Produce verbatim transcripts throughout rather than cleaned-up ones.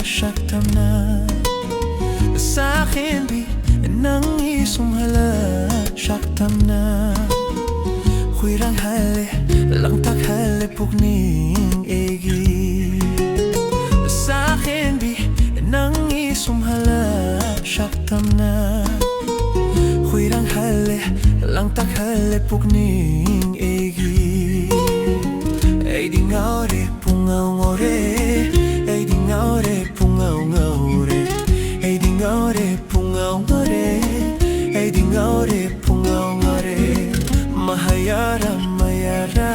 ꯁꯛꯇꯝꯅ ꯁꯥꯈꯦꯟꯕꯤ ꯅꯪꯒꯤ ꯁꯨꯝꯍꯜꯂ ꯁꯛꯇꯝꯅ ꯈꯣꯏꯔꯥꯡꯍꯜꯂꯦ ꯂꯥꯡꯇꯛꯍꯜꯂꯦ ꯄꯨꯛꯅꯤꯡ ꯑꯩꯒꯤ ꯁꯥꯈꯦꯟꯕꯤ ꯅꯪꯒꯤ ꯁꯨꯝꯍꯜꯂ ꯁꯛꯇꯝꯅ ꯈꯣꯏꯔꯥꯡꯍꯜꯂꯦ ꯂꯥꯡꯇꯛꯍꯜꯂꯦ ꯄꯨꯛꯅꯤꯡ ꯑꯩꯒꯤ ꯑꯩꯗꯤ ꯉꯥꯎꯔꯦ ꯄꯨꯡꯉꯥꯎ ꯉꯥꯎꯔꯦ ꯑꯩꯗꯤ ꯉꯥꯎꯔꯦ ꯄꯨꯡꯉꯥꯎ ꯉꯥꯎꯔꯦ ꯑꯩꯗꯤ ꯉꯥꯎꯔꯦ ꯄꯨꯡꯉꯥꯎ ꯉꯥꯎꯔꯦ ꯑꯩꯗꯤ ꯉꯥꯎꯔꯦ ꯄꯨꯡꯉꯥꯎ ꯉꯥꯎꯔꯦ ꯃꯍꯥꯌꯥꯔꯥ ꯃꯌꯥꯔꯥ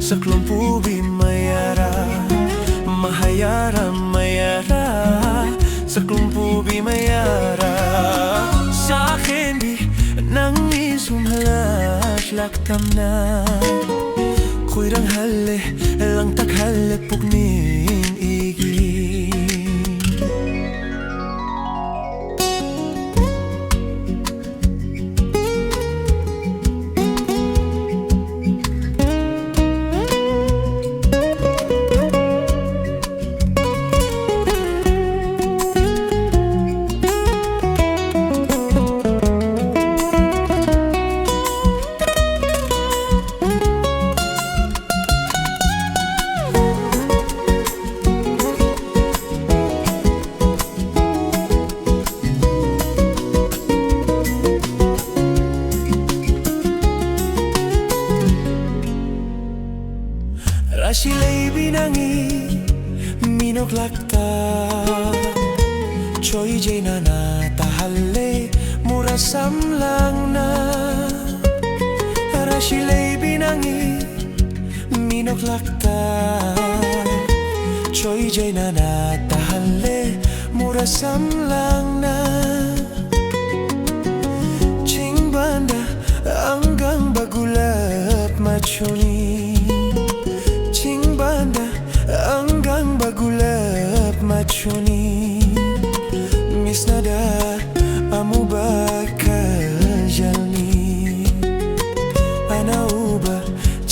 ꯁꯛꯂꯣꯝ ꯄꯨꯕꯤ ꯃꯌꯥꯔꯥ ꯃꯍꯥꯌꯥꯔꯥ ꯃꯌꯥꯔꯥ ꯁꯛꯂꯣꯝ ꯄꯨꯕꯤ ꯃꯌꯥꯔꯥ ꯁꯥꯈꯦꯟꯕꯤ ꯅꯪꯒꯤ ꯁꯨꯝꯍꯜꯂꯛꯂꯛꯇꯝꯅ ꯈꯣꯏꯔꯥꯡꯍꯜꯂꯦ ꯂꯥꯡꯇꯛꯍꯜꯂꯦ ꯄꯨꯛꯅꯤꯡ ꯑꯩꯒꯤ ꯔꯥꯁꯤ ꯂꯩꯕꯤ ꯅꯪꯒꯤ ꯃꯤꯅꯣꯛꯂꯛꯇ ꯆꯣꯏꯖꯩꯅꯅ ꯇꯥꯍꯜꯂꯦ ꯃꯨꯔꯥ ꯁꯝ ꯂꯥꯡꯅ ꯔꯥꯁꯤ ꯂꯩꯕꯤ ꯅꯪꯒꯤ ꯃꯤꯅꯣꯛꯂꯛꯇ ꯆꯣꯏꯖꯩꯅꯅ ꯇꯥꯍꯜꯂꯦ ꯃꯨꯔꯥ ꯁꯝ ꯂꯥꯡꯅ ꯆꯤꯡꯕꯥꯟꯗ ꯑꯉꯥꯡꯕ ꯒꯨꯂꯥꯞ ꯃꯆꯨꯅꯤ ꯆꯤꯡꯕꯥꯟꯗ ꯑꯉꯥꯡꯕ ꯒꯨꯂꯥꯞ ꯃꯆꯨꯅꯤ ꯃꯤꯠꯁꯅꯥꯗ ꯑꯃꯨꯕ ꯀꯥꯖꯜꯅꯤ ꯑꯅꯧꯕ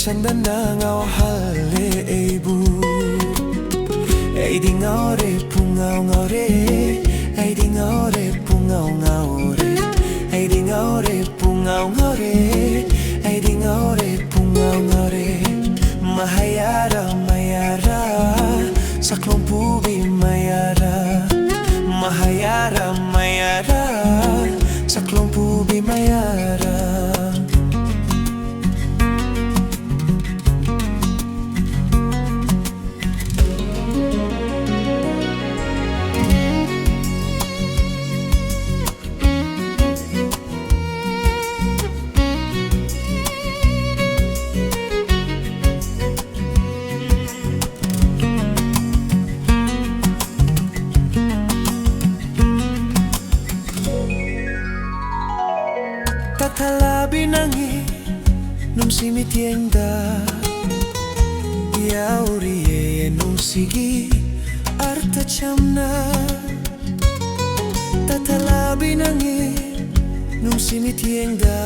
ꯆꯟꯗꯟꯅ ꯉꯥꯎꯍꯜꯂꯦ ꯑꯩꯕꯨ ꯑꯩꯗꯤ ꯉꯥꯎꯔꯦ, ꯄꯨꯡꯉꯥꯎ ꯉꯥꯎꯔꯦ꯫ ꯑꯩꯗꯤ ꯉꯥꯎꯔꯦ, ꯄꯨꯡꯉꯥꯎ ꯉꯥꯎꯔꯦ꯫ ꯑꯩꯗꯤ ꯉꯥꯎꯔꯦ, ꯄꯨꯡꯉꯥꯎ ꯉꯥꯎꯔꯦ꯫ ꯑꯩꯗꯤ ꯉꯥꯎꯔꯦ, ꯄꯨꯡꯉꯥꯎ ꯉꯥꯎꯔꯦ꯫ ꯃꯍꯩꯌꯥꯔꯥ, ꯃꯌꯥꯔꯥ, ꯁꯛꯂꯣꯡ ꯄꯨꯕꯤ ꯃꯌꯥꯔꯥ꯫ ꯃꯍꯩꯌꯥꯔꯥ, ꯃꯌꯥꯔꯥ, ꯁꯛꯂꯣꯡ ꯄꯨꯕꯤ ꯃꯌꯥꯔꯥ꯫ ꯇꯊꯥꯂꯥꯕꯤ ꯅꯪꯒꯤ ꯅꯨꯡꯁꯤ ꯃꯤꯠꯌꯦꯡꯗ ꯌꯥꯎꯔꯤꯌꯦ ꯅꯨꯡꯁꯤꯒꯤ ꯑꯔꯊ ꯆꯝꯅ꯫ ꯇꯊꯥꯂꯥꯕꯤ ꯅꯪꯒꯤ ꯅꯨꯡꯁꯤ ꯃꯤꯠꯌꯦꯡꯗ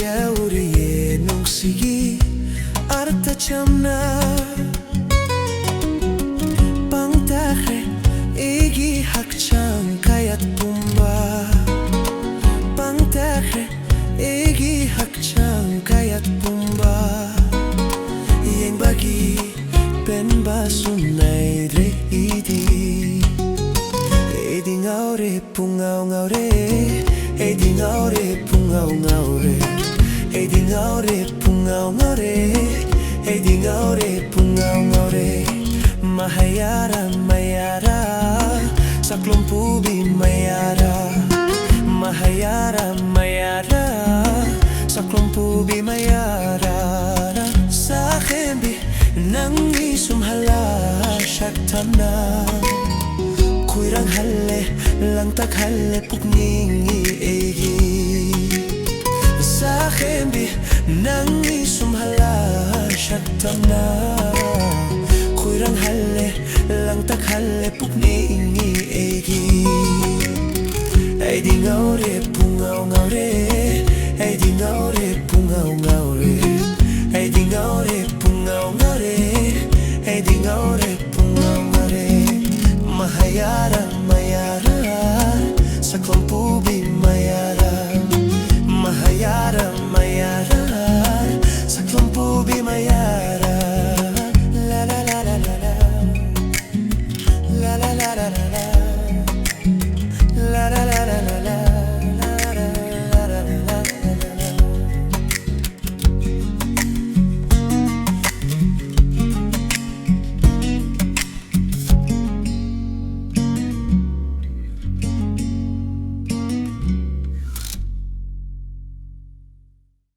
ꯌꯥꯎꯔꯤꯌꯦ ꯅꯨꯡꯁꯤꯒꯤ ꯑꯔꯊ ꯆꯝꯅ꯫ ꯄꯪꯇꯥꯈ꯭ꯔꯦ ꯑꯩꯒꯤ ꯍꯛꯆꯥꯡ ꯀꯌꯥꯠ ꯄꯨꯝꯕ꯫ ꯄꯪꯇꯥꯈ꯭ꯔꯦ ꯑꯩꯒꯤ ꯍꯛꯆꯥꯡ ꯀꯌꯥꯠ ꯄꯨꯝꯕ꯫ ꯌꯦꯡꯕꯒꯤ ꯄꯦꯟꯕꯁꯨ ꯅꯥꯏꯗ꯭ꯔꯦ ꯑꯩꯗꯤ꯫ ꯑꯩꯗꯤ ꯉꯥꯎꯔꯦ, ꯄꯨꯡꯉꯥꯎ ꯉꯥꯎꯔꯦ꯫ ꯑꯩꯗꯤ ꯉꯥꯎꯔꯦ, ꯄꯨꯡꯉꯥꯎ ꯉꯥꯎꯔꯦ꯫ ꯑꯩꯗꯤ ꯉꯥꯎꯔꯦ, ꯄꯨꯡꯉꯥꯎ ꯉꯥꯎꯔꯦ꯫ ꯑꯩꯗꯤ ꯉꯥꯎꯔꯦ, ꯄꯨꯡꯉꯥꯎ ꯉꯥꯎꯔꯦ꯫ ꯃꯍꯩꯌꯥꯔꯥ, ꯃꯌꯥꯔꯥ, ꯁꯛꯂꯣꯡ ꯄꯨꯕꯤ ꯃꯌꯥꯔꯥ꯫ ꯃꯍꯩꯌꯥꯔꯥ, ꯃꯌꯥꯔꯥ, ꯁꯛꯂꯣꯡ ꯄꯨꯕꯤ ꯃꯌꯥꯔꯥ꯫ ꯁꯛꯍꯦꯟꯕꯤ ꯅꯪꯒꯤ ꯁꯨꯝꯍꯠꯂ ꯁꯛꯇꯝꯅ ꯈꯣꯏꯔꯥꯡꯍꯜꯂꯦ, ꯂꯥꯡꯇꯛꯍꯜꯂꯦ ꯄꯨꯛꯅꯤꯡꯒꯤ ꯑꯩꯒꯤ꯫ ꯁꯛꯍꯦꯟꯕꯤ ꯅꯪꯒꯤ ꯁꯨꯝꯍꯠꯂ ꯁꯛꯇꯝꯅ ꯈꯣꯏꯔꯥꯡꯍꯜꯂꯦ, ꯂꯥꯡꯇꯛꯍꯜꯂꯦ ꯄꯨꯛꯅꯤꯡꯒꯤ ꯑꯩꯒꯤ꯫ ꯑꯩꯗꯤ ꯉꯥꯎꯔꯦ, ꯄꯨꯡꯉꯥꯎ ꯉꯥꯎꯔꯦ꯫ ꯑꯩꯗꯤ ꯉꯥꯎꯔꯦ, ꯄꯨꯡꯉꯥꯎ ꯉꯥꯎꯔꯦ꯫ ꯑꯩꯗꯤ ꯉꯥꯎꯔꯦ, ꯄꯨꯡꯉꯥꯎ ꯉꯥꯎꯔꯦ꯫ ꯑꯩꯗꯤ